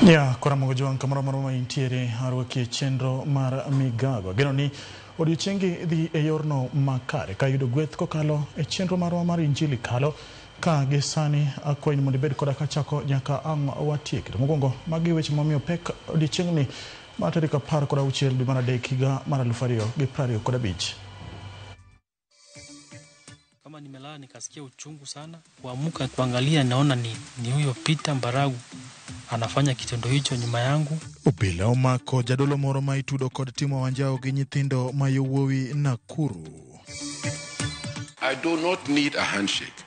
Ya, kora mogo jwang' kamoro amora ma intiere arwaki e chenro mar migago. Ageno ni odiochiengi dhi e yorno makare ka yudo gweth kokalo e chenro marwa mar Injili Kalo ka gi sani akwayi ni mondo ibed koda kachako nyaka ang' watieki. To mokwongo magi weche momiyo pek odiochieng'ni mar tarik 16 dwe mar adek higa mar 2025. Kama nimelala nikasikia uchungu sana, kuamuka kuangalia naona ni huyo Peter Mbaragu anafanya kitendo hicho nyuma yangu. Obila omako jadolo moro ma itudo kod timo wanjao gi nyithindo ma yowuowi Nakuru. I do not need a handshake.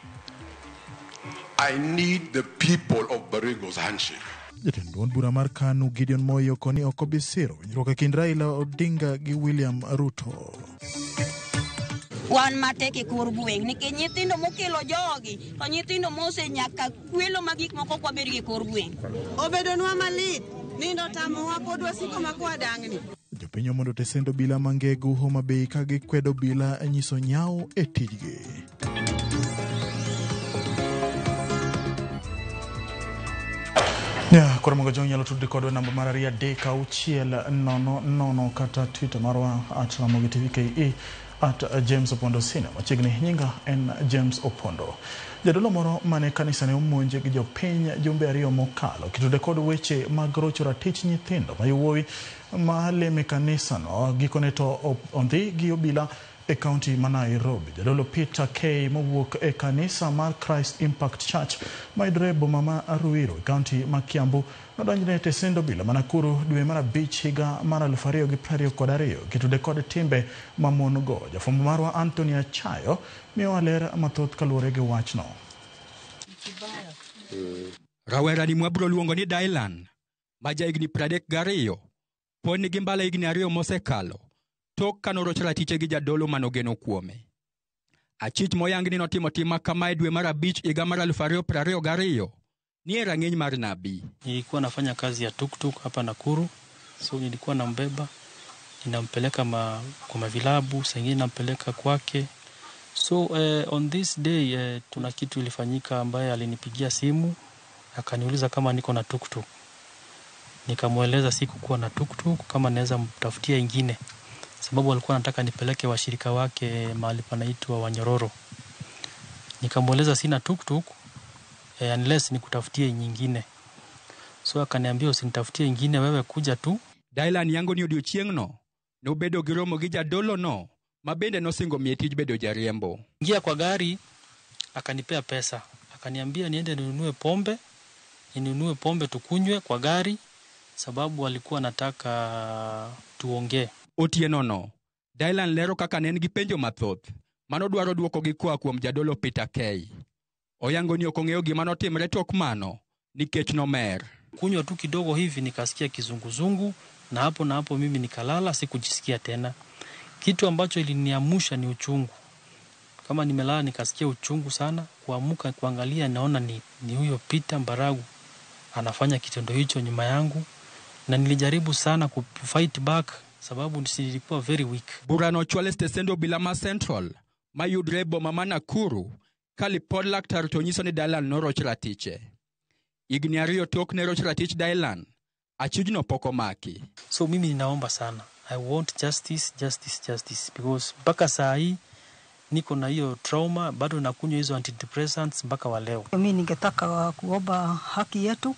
I need the people of Baringo's handshake. Jatend duond bura mar KANU Gideon Moi okoni ok obi siro winjruok e kind Raila Odinga gi William Ruto. Wan matek e kor gweng' nikech nyithindo mokelo jogi to nyithindo mose nyaka kwelo ma gik moko ok wabed gi e kor gweng'. Obedonwa malit, nindo otamowa pod wasiko ma kwadang'ni. Jopiny omondo tesend obila ma Ngegu Homa Bay ka gikwedo obila nyiso nyawo e tijgi. Ya, koro mogo jong nyalo tudri kodwa namba mar 23600 kata Twitter marwa at Ramogi TV KE at James Opondo Senior. Machiegni nyinga en James Opondo. Jadolo moro mane kanisa ne omonj gi jopiny jumbe 2 mokalo kitude kod weche mag rocho ratich nyithindo ma yowuowi ma leme kanisano gikone to ondhi gi obila e kaunti ma Nairobi. Jadolo Peter K mowuok e kanisa mar Christ Impact Church mayudore e boma ma Ruiru e kaunti ma Kiambu nodonjne e tesend obila ma Nakuru dwe mar 5 higa mar 2022 kitude kod timbe mamon go. Jafwambo marwa Anthony Achayo miyowa ler mathoth kaluwore gi wachno. Rawera ni mwabiro luongo ni Dylan ma jahigni 32 pod nigi mbala higni 2 mosekalo tok kanoroch ratiche gi jadolo manogeno kuome. Achich moyang ni notimo tim ma kama e dwe mar 5 higa mar 2022 ni e rang'iny mar nabii. Nilikuwa nafanya kazi ya tuktuk hapa Nakuru, so nilikuwa nambeba ninampeleka kwa mavilabu, saa ingine nampeleka kwake. So on this day tuna kitu ilifanyika ambaye alinipigia simu akaniuliza kama niko na tuktuk. Nikamweleza sikukuwa na tuktuk, kama naweza mtafutia ingine, sababu alikuwa anataka nipeleke washirika wake mahali panaitwa Wanyororo. Nikamweleza sina tuktuk, unless nikutafutie nyingine. So akaniambia usinitafutie ingine, wewe kuja tu. Dylan yango ni odiochieng'no nobedo gi romo gi jadolo no ma bende nosingo miye tij bedo jariembo. Ingia kwa gari akanipea pesa, akaniambia niende ninunue pombe, ninunue pombe tukunywe kwa gari, sababu alikuwa anataka tuongee. Otieno no, Dylan lero kaka ne en gi penjo mathoth manodwaro duoko gi koa kuom jadolo Peter K. Oyango ni ok ong'eyo gima notimre tok mano nikech nomer. Kunywa tu kidogo hivi nikasikia kizunguzungu, na hapo mimi nikalala, sikujisikia tena. Kitu ambacho iliniamsha ni uchungu. Kama nimelala nikasikia uchungu sana, kuamuka kuangalia naona ni huyo Peter Mbaragu anafanya kitendo hicho nyuma yangu, na nilijaribu sana ku fight back sababu nilikuwa very weak. Burano ochwal e stesend obila ma Central mayudre e boma ma Nakuru ka lipod laktar to nyiso ni Dylan noroch ratiche. Higni 2 tok ne roch ratich Dylan, achijno pok omaki. So mimi ninaomba sana, I want justice, justice, justice, because mpaka saa hii niko na hiyo trauma, bado nakunywa hizo antidepressants mpaka wa leo. Mimi ningetaka kuomba haki yetu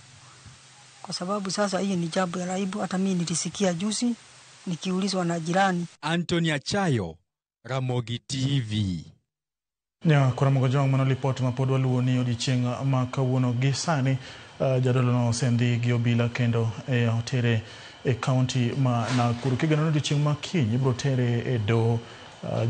kwa sababu sasa hii ni jambo la aibu. Hata mimi nilisikia juzi nikiulizwa na jirani. Anthony Achayo, Ramogi TV. Ya, kora mogo jwang' mano lipot ma pod waluwo ni odiochieng' ma kawuono gi sani jadolo no osendi gi obila kendo otere e kaunti ma Nakuru. Kigeno ni odiochieng' ma kiny ibiro tere e doho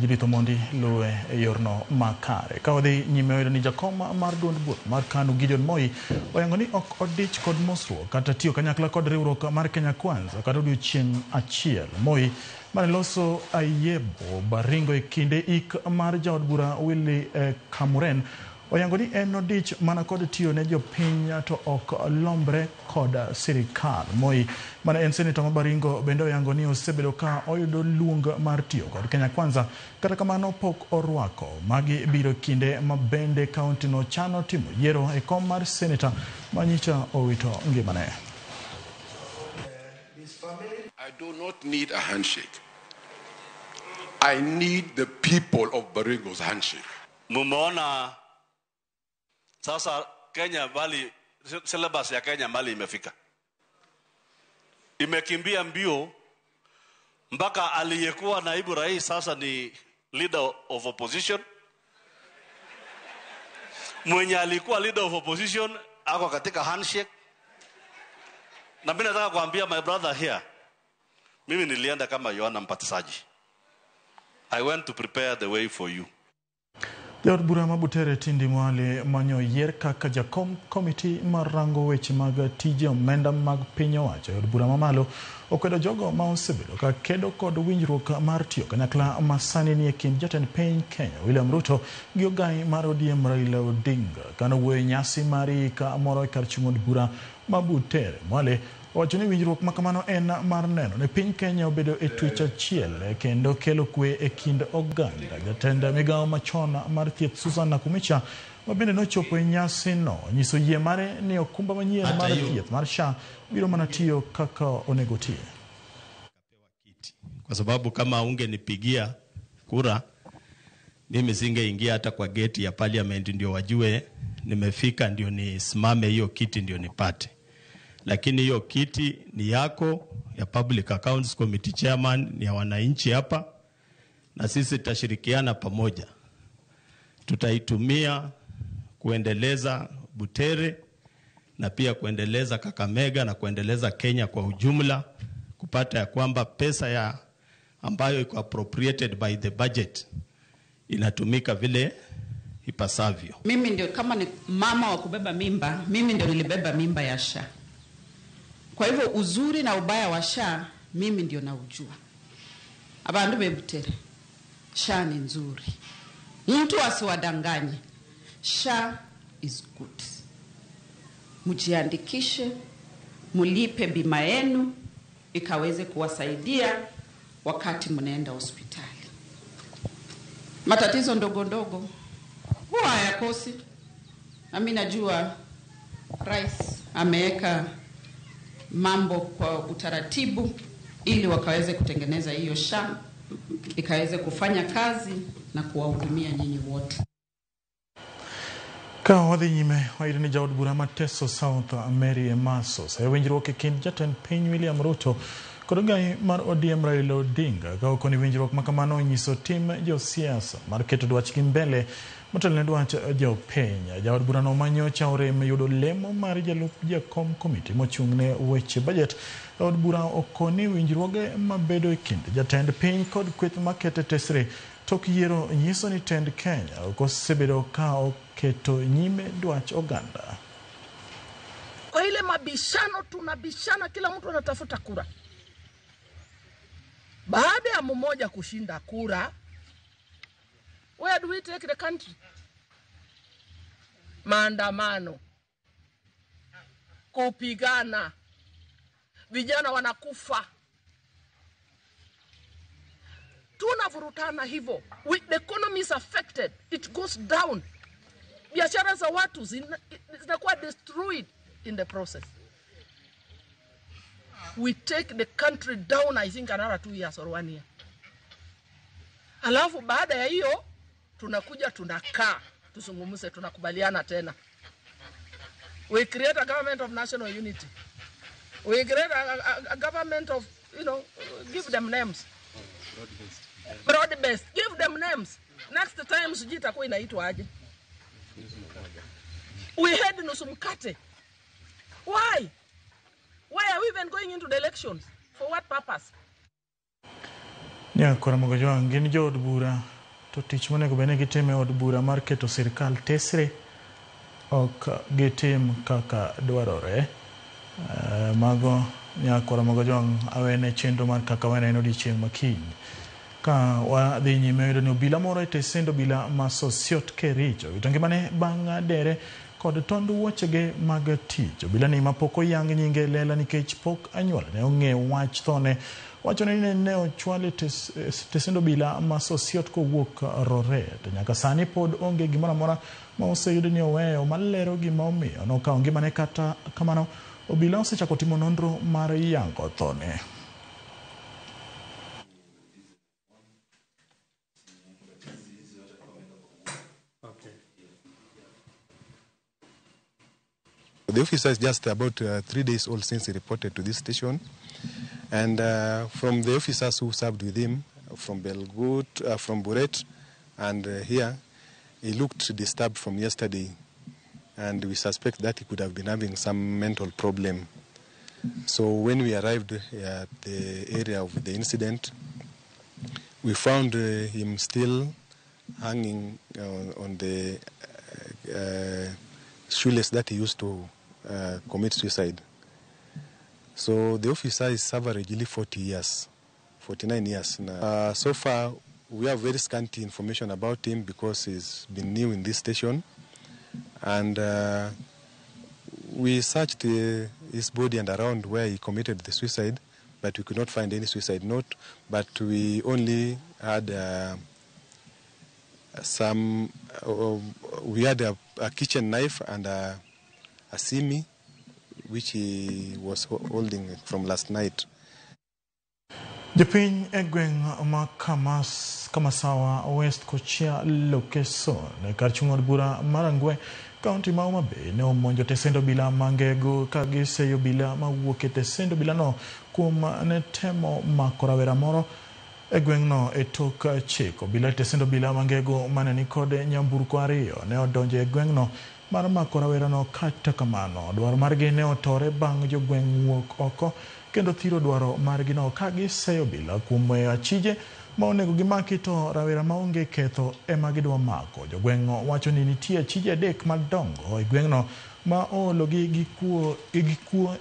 Judith Omondi luwe e yorno makare. Ka wadhi nyime wayudo ni jakom mar duond bura mar KANU Gideon Moi oyango ni ok odich kod mosruok kata tiyo kanyakla kod riwruok mar Kenya Kwanza kata odiochieng' achiel. Moi mane loso Ayebo Baringo e kinde ik mar jaod bura Willy Kamuren oyango ni en odich mana kod tiyo ne jopiny to ok lombre kod sirikal. Moi mane en seneta ma Baringo bende oyango ni osebedo ka oyudo luong mar tiyo kod Kenya Kwanza, kata kamano pok orwako. Magi biro kinde ma bende kaunti no chano timo yiero e kom mar seneta manyicha owito ngimane. do not need a handshake. I need the people of Baringo's handshake. Mumeona sasa Kenya bali syllabus ya Kenya mali imefika. Imekimbia mbio mpaka aliyekuwa naibu rais sasa ni leader of opposition. Mwenye alikuwa leader of opposition ako katika handshake. Na mimi nataka kuambia my brother here, mimi nilienda kama Yohana Mbatizaji. I went to prepare the way for you. Jaod bura ma Butere Tindi Mwale manyo yier kaka jakom komiti mar rango weche mag tije omenda mag piny owacho. Jaod bura mamalo okwedo jogo ma osebedo ka kedo kod winjruok mar tiyo kanyakla ma sani nie kind jatend piny Kenya William Ruto gi ogai mar ODM Raila Odinga. Kanowuoyo e nyasi mar hika moro e kar chung' od bura ma Butere, Mwale owacho ni winjruok ma kamano en mar neno ni piny Kenya obedo e twech achiel kendo kelo kwe e kind oganda. Jatend migawo machon mar thieth Susan Nakhumicha ma bende nochopo e nyasino nyiso yie mare ni okumba manyien mar thieth mar SHA biro mana tiyo kaka onego ti. Kwa sababu kama ungenipigia kura mimi singeingia hata kwa geti ya parliament ndio wajue nimefika, ndio nisimame hiyo kiti ndio nipate. Lakini hiyo kiti ni yako ya Public Accounts Committee Chairman, ni ya wananchi hapa, na sisi tutashirikiana pamoja. Tutaitumia kuendeleza Butere na pia kuendeleza Kakamega na kuendeleza Kenya kwa ujumla, kupata ya kwamba pesa ya ambayo iko appropriated by the budget inatumika vile ipasavyo. Mimi ndio kama ni mama wa kubeba mimba, mimi ndio nilibeba mimba ya SHA. Kwa hivyo uzuri na ubaya wa SHA mimi ndio naujua. Abandu be Butere, SHA ni nzuri. Mtu asiwadanganye. SHA is good. Mjiandikishe, mulipe bima yenu ikaweze kuwasaidia wakati mnaenda hospitali. Matatizo ndogo ndogo huwa hayakosi. Na mimi najua Rais ameweka mambo kwa utaratibu ili wakaweze kutengeneza hiyo SHA ikaweze kufanya kazi na kuwahudumia nyinyi wote. Ka wadhi nyime wayudo ni jaod bura ma Teso South Mary Emaso oseyo winjruok e kind jatend piny William Ruto kod ogai mar ODM Raila Odinga ka okoni winjruok ma kamano onyiso tim josiasa mar keto dwachgi mbele motelo ne dwach jopiny. Jaod burano manyocha orem yudo lemo mar jalup jakom komiti mochung' ne weche budget. Jaod bura okoni winjruoge mabedo e kind jatend piny kod kweth makete tesre tok yiero nyiso ni tend Kenya ok osebedo ka oketo nyime dwach oganda. Kwa ile mabishano tunabishana, kila mtu anatafuta kura. Baada ya mmoja kushinda kura, where do we take the country? Maandamano, kupigana, vijana wanakufa, tunavurutana hivyo. The economy is affected, it goes down. Biashara za watu zinakuwa destroyed in the process. We take the country down, I think another 2 years or 1 year. Alafu baada ya hiyo tunakuja tunakaa, tuzungumze, tunakubaliana tena. We create a government of national unity. We create a government of, you know, give them names. Broad-based. Give them names. Next time sijui itakuwa inaitwa aje. We had nusu mkate. Why? Why are we even going into the elections? For what purpose? Nyakora Mogojwang' gin jood bura to tich monego bed ni gitimo e od bura mar keto sirikal tesre ok gitim kaka dwarore. Mago Nyakora Mogojwang' awene chenro mar kaka waneno odiechieng' ma kiny. Ka wadhi nyime yudo ni obila moro e tesend obila ma Sosiot Kericho owito ngimane bang' dere kod tond wuochege mag tich. Obila ni mapok oyang nyinge lela nikech pok anyuola ne ong'eyo wach thone. Wacho ni ne ochwale tesend obila ma Sosiot kowuok Roret. Nyaka sani pod onge gimoro amora ma oseyud ni oweyo malero gima omiyo nokawo ngimane. Kata kamano obila osechako timo nonro mar yango thone. The officer is just about 3 days old since he reported to this station. And from the officers who served with him, from Belgut, from Buret, and here, he looked disturbed from yesterday. And we suspect that he could have been having some mental problem. So when we arrived at the area of the incident, we found him still hanging on the shoelace that he used to commit suicide. So the officer is averagely 40 years, 49 years now. So far, we have very scanty information about him because he's been new in this station. And we searched his body and around where he committed the suicide, but we could not find any suicide note. But we only had we had a kitchen knife and a simi, which he was holding from last night. Jopiny e gweng' ma Kamasawa West Kochia Lokeson kar chung' od bura mar Rangwe, kaunti ma Homa Bay ne omonjo tesend obila mangego ka giseyo obila mawuok e tesend obilano kuom ne temo mako rawera moro e gweng'no e tok chik. Obila tesend obila mangego mane nikod nyamburko ariyo ne odonjo e gweng'no mar mako rawerano. Kata kamano, dwaro margi ne otore bang' jogweng' wuok oko kendo thiro dwaro margino ka giseyo obila kuom weyo achije ma onego gimaki to rawera maonge ketho ema gidwa mako. Jogweng'no wacho ni nitie achije adek madongo e gweng'no ma oologi gi kuo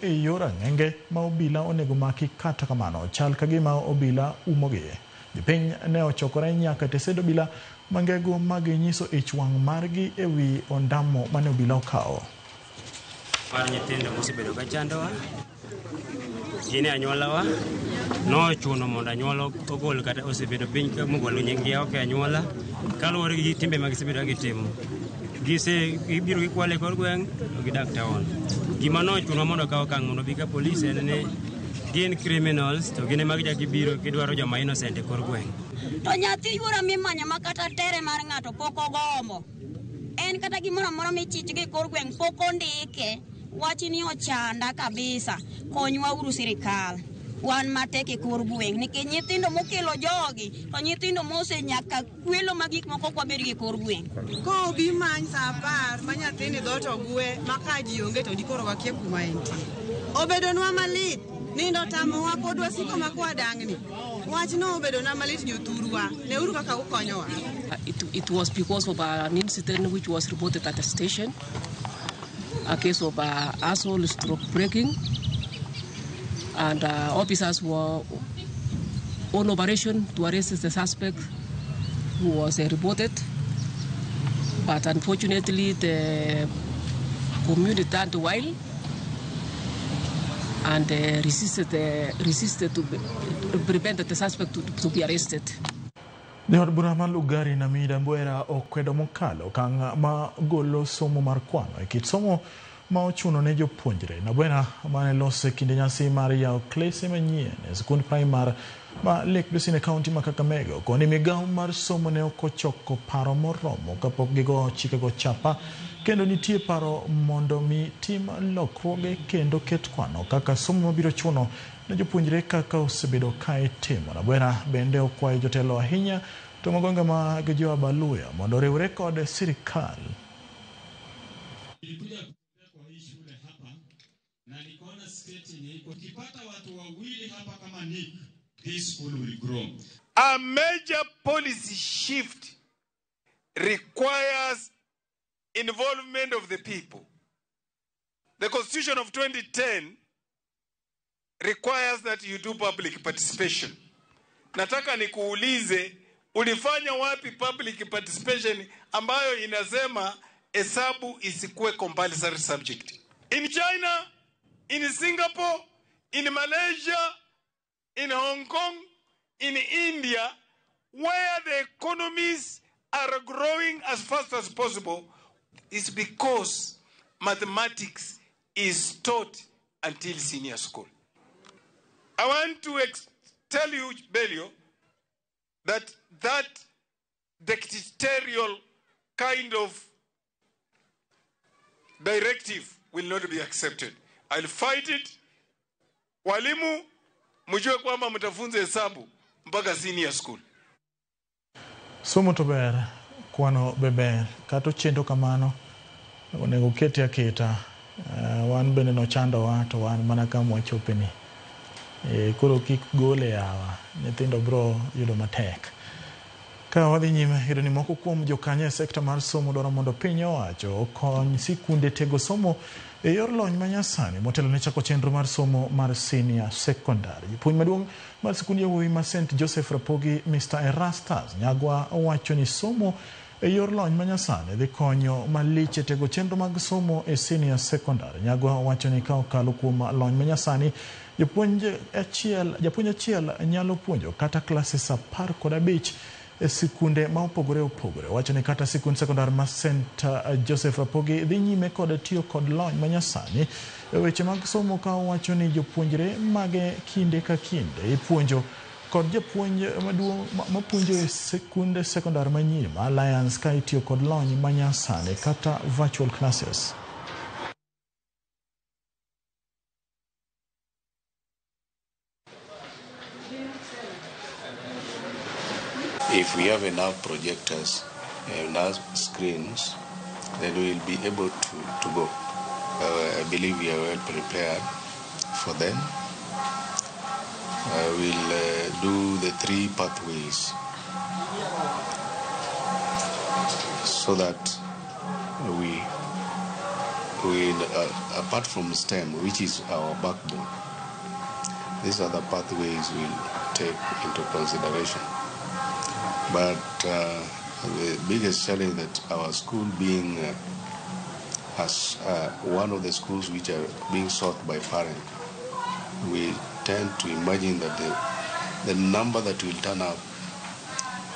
e yor ang'enge ma obila onego maki. Kata kamano, chal ka gima obila umogi. Jopiny ne ochokore nyaka tesend obila mangego maginyiso ich wang' margi ewi ondamo mane obila okawo. Mar nyithindo mosebedo ka chandowa gin e anyuolawa nochuno mondo anyuola ogol kata osebedo piny mogolo nyinggi oko e anyuola kaluwore gi timbe ma gisebedo ka gitimo. Gibiro gikwalo e kor gweng' to gidak town. Gima nochuno mondo okaw okang' mondo obi ka polis en ni gin criminals to gin ema gibiro gidwaro joma innocent e kor gweng'. To nyathi yuora mimanyo ma kata tere mar ng'ato pok ogombo. En kata gimoro amora michich gi kor gweng' pok ondike. Wach ni ochanda kabisa. Konywa uru sirikal. Wan matek e kor gweng' nikech nyithindo mokelo jogi to nyithindo mosenyaka kwelo ma gik moko ok wabed gi e kor gweng'. Kobi many sa 10 ma nyathini dhoot ogwe ma ka ji onge to dikoro wakia kuma entie. Obedonwa malit. Nindo tamowa pod wasiko ma kwadang'ni. Wachno obedona malit jothurwa. Neuru kaka ukonyowa. It was because of an incident which was reported at the station, a case of assault stroke breaking, and officers were on operation to arrest the suspect who was reported. But unfortunately, the community turned wild and resisted to prevent the suspect to be arrested. Jaod bura ma Lugari Namida Mbwera okwedo mokalo okang' ma golo somo mar kwano e kit somo ma ochuno ne jopuonjre. Nabwera mane loso e kinde nyasi mar yawo klese manyien e skund primar ma Lake Basin e kaunti ma Kakamega okoni migawo mar somo ne ok ochoko paro moromo kapok gigo chikego chapa, kendo nitie paro mondo mi tim lokruoge kendo ket kwano kaka somo mabiro chuno ne jopuonjre kaka osebedo ka itimo. Nabwera bende okwayo jotelo ahinya to magwenge mag jo Abaluya mondo oriwre kod sirikal. A major policy shift requires involvement of the people. The Constitution of 2010 requires that you do public participation. Nataka nikuulize, ulifanya wapi public participation ambayo inasema hesabu isikuwe compulsory subject? In China, in Singapore, in Malaysia, in Hong Kong, in India, where the economies are growing as fast as possible, is because mathematics is taught until senior school. I want to tell you, Belio, that that dictatorial kind of directive will not be accepted. I'll fight it. Walimu, mjue kwamba mtafunza hesabu mpaka senior school. Somo to ber, kwano be ber, kata ochendo kamano onego kete aketa. Wan bende nochandowa to wan mana kama wachopeni. Koro kik gole yawa, nyithindo bro yudo matek. Ka wadhi nyime, yudo ni moko kuom jokanyo e sekta mar somo dwaro mondo piny owacho okony sikunde tego somo e yor lony manyasani motelo ne chako chenro mar somo mar senior secondary. Japuonj maduong' mar sikund yawuowi ma St Joseph Rapogi, Mr Erastus Nyagwa, owacho ni somo e yor lony manyasani dhi konyo malich e tego chenro mag somo e senior secondary. Nyagwa owacho ni ka okalo kuom lony manyasani, japuonj achiel nyalo puonjo kata klases 15 e sikunde ma opogore opogore. Owacho ni kata sikund sekondar ma St Joseph Rapogi dhi nyime kod tiyo kod lony manyasani e weche mag somo, ka owacho ni jopuonjre mage kinde ka kinde ipuonjo kod japuonj maduong' mapuonjo e sikunde sekondar manyiri ma Alliance ka itiyo kod lony manyasani kata virtual classes. If we have enough projectors, enough screens, then we will be able to go. I believe we are well prepared for them. We'll do the 3 pathways so that we will, apart from STEM, which is our backbone, these other pathways we'll take into consideration. But the biggest challenge that our school being as one of the schools which are being sought by parents, we tend to imagine that the number that will turn up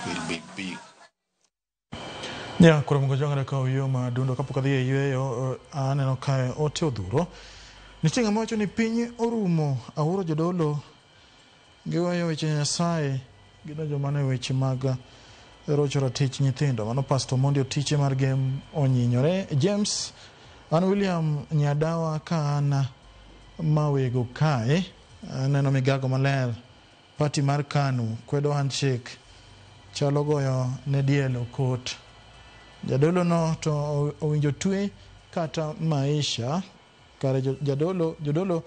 will be big. Ya, koro mgojonga ka uyo madundo kapok adhi e yweyo, aneno kae ote odhuro. Nitie ng'ama wacho ni piny orumo, awuoro jodolo giweyo weche Nyasaye, gidonjo mana e weche mag rocho ratich nyithindo. Mano Pastor Mondi Otiche mar Gem onyinyore. James, an William Nyadawa ka an mawego kae, aneno migago maler. Party mar KANU kwedo handshake, chalo goyo ne diel okot. Jadolo no to owinjo twe kata maisha. Kare jodolo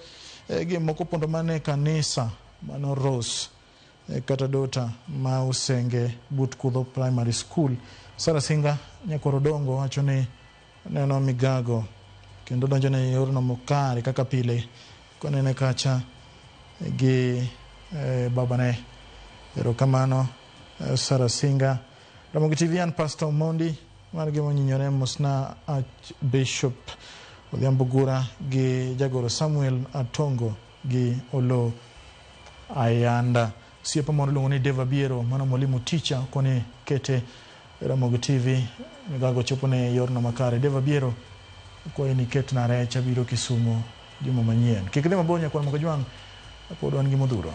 gi moko pondo mane kanisa mano Rose kata dota ma Usenge but Kudho Primary School. Sara Singa Nyakoro Dongo wacho ni neno migago kendo donjo ne yorno mokare kaka pile konene kacha gi babane. Erokamano Sara Singa. Ramogi TV, an Pastor Mondi mar gima onyinyore mosna Archbishop Odhiambo Gura gi jagoro Samuel Atongo gi Olo Ayanda. Osiepa moro iluongo ni Deva Biero, mano mwalimu teacher koni kete Ramogi TV migago chopo ne yorno makare. Deva Biero kwayi ni ketna rech, abiro Kisumu juma manyien. Kik idhi mabor nyakwar Mogo Jwang', pod wan gi modhuro.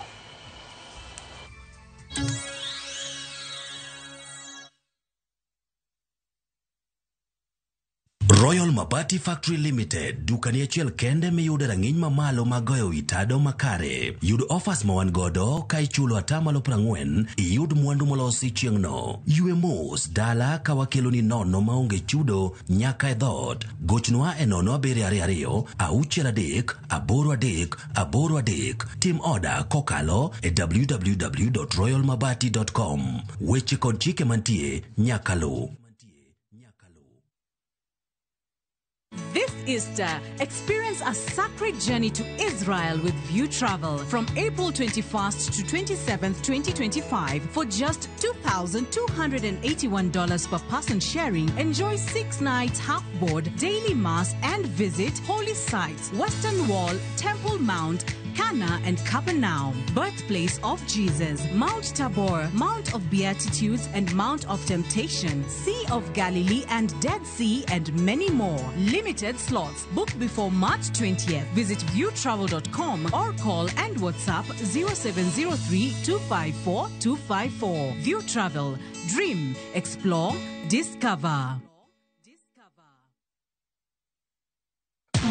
Royal Mabati Factory Limited, dukani achiel kende miyude rang'iny mamalo mag goyo wi tado makare. Yud offers ma wan godo ka ichulo 40% iyud mwandu molosi chieng'no. Ywe mos dala ka wakeloni nono maonge chudo nyaka e dhoot. Gochnwa e 0722 63 83 83. Tim oda kokalo e www.royalmabati.com. Weche kod chike mantie nyaka luw. This Easter, experience a sacred journey to Israel with View Travel from April 21st to 27th, 2025 for just $2,281 per person sharing. Enjoy 6 nights half board, daily mass and visit holy sites, Western Wall, Temple Mount, Cana and Capernaum, birthplace of Jesus, Mount Tabor, Mount of Beatitudes and Mount of Temptation, Sea of Galilee and Dead Sea and many more. Limited slots. Book before March 20th. Visit viewtravel.com or call and WhatsApp 0703 254 254. View Travel. Dream, explore, discover.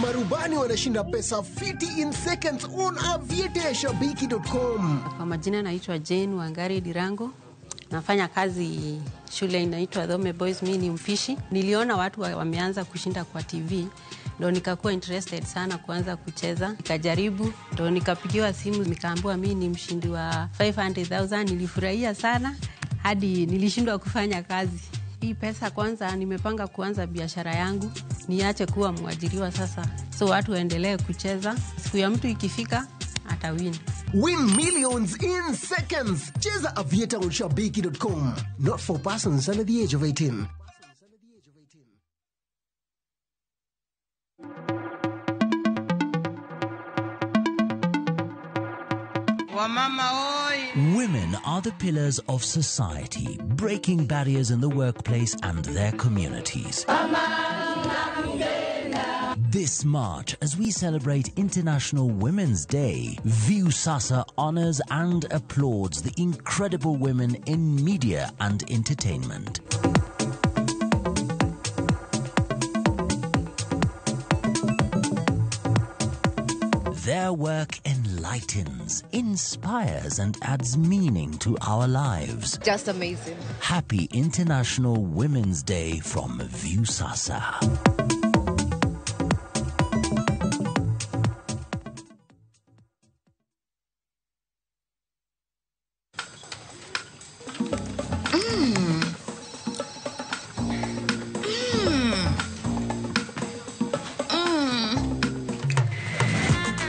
Marubani wanashinda pesa fiti in seconds on aviateashabiki.com. Kwa majina naitwa Jane Wangari Dirango. Nafanya kazi shule inaitwa Dhome Boys, mimi ni mpishi. Niliona watu wameanza kushinda kwa TV, ndo nikakuwa interested sana kuanza kucheza. Nikajaribu, ndo nikapigiwa simu nikaambiwa mimi ni mshindi wa 500,000. Nilifurahia sana hadi nilishindwa kufanya kazi. Hii pesa kwanza nimepanga kuanza biashara yangu, niache kuwa mwajiriwa sasa. So watu waendelee kucheza, siku ya mtu ikifika atawin. Win millions in seconds. Cheza Aviator on shabiki.com. Not for persons under the age of 18. Wamama oi. Women are the pillars of society, breaking barriers in the workplace and their communities. This March, as we celebrate International Women's Day, Viusasa honors and applauds the incredible women in media and entertainment. Their work enlightens, inspires, and adds meaning to our lives. Just amazing. Happy International Women's Day from Viusasa.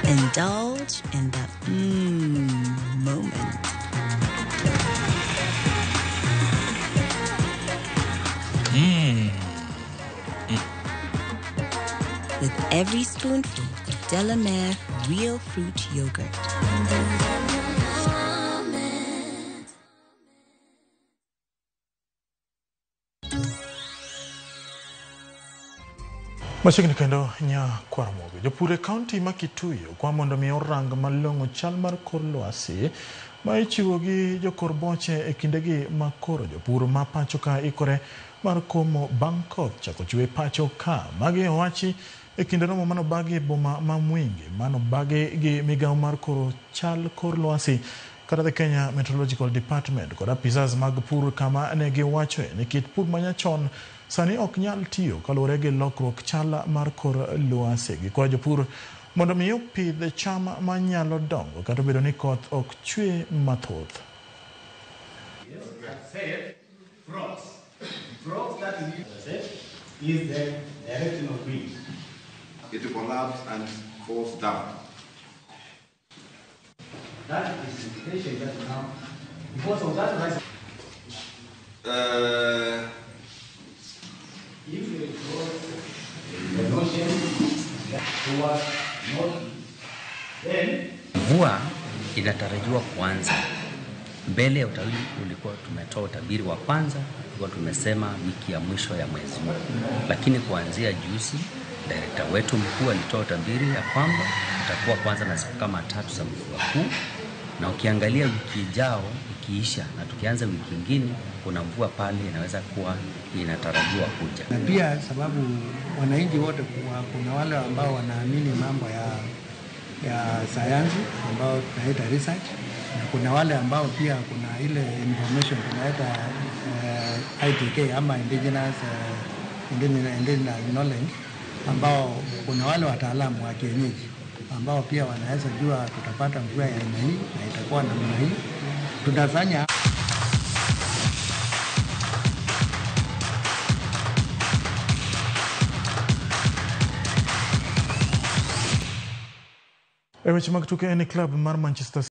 Indulge in that moment. With every spoonful of Delamere Real Fruit Yogurt. Machiegni kendo Nyakwaramogi. Jopur e kaunti ma Kitui okwa mondo mi orang malong'o chal mar kor lwasi ma ichiwo gi jokor boche e kindegi ma koro jopur ma pacho ka ikore mar komo bang' koth chako chwe pacho ka. Magi owachi e kinde romo manobagi e boma ma Mwingi manobagi gi migawo mar koro chal kor lwasi kata the Kenya Meteorological Department kod apisas mag pur kama ne giwachoe ni kit pur manyachon sani ok nyal tiyo kaluwore gi lokruok chal mar kor lwasi. Gikwayo jopur mondo mi opidh cham manyalo dongo kata obedo ni koth ok chwe mathoth. Is the direction of wind. It collapses and falls down. That is indication that now, because of that rise, if it goes the ocean towards north, then mvua inatarajiwa kuanza. Mbele ya utabiri ulikuwa tumetoa utabiri wa kwanza, tulikuwa tumesema wiki ya mwisho ya mwezi huu. Lakini kuanzia juzi, director wetu mkuu alitoa utabiri ya kwamba utakuwa kwanza na siku kama 3 za mvua kuu, na ukiangalia wiki ijao ikiisha na tukianza wiki nyingine, kuna mvua pale inaweza kuwa inatarajiwa kuja. Na pia sababu wananchi wote kuna wale ambao wanaamini mambo ya sayansi ambao tunaita research, na kuna wale ambao pia kuna ile information tunaita ITK ama indigenous knowledge, ambao kuna wale wataalamu wa kienyeji ambao pia wanaweza jua tutapata mvua ya aina hii na itakuwa namna hii. Tutafanya E weche mag tuke en club mar Manchester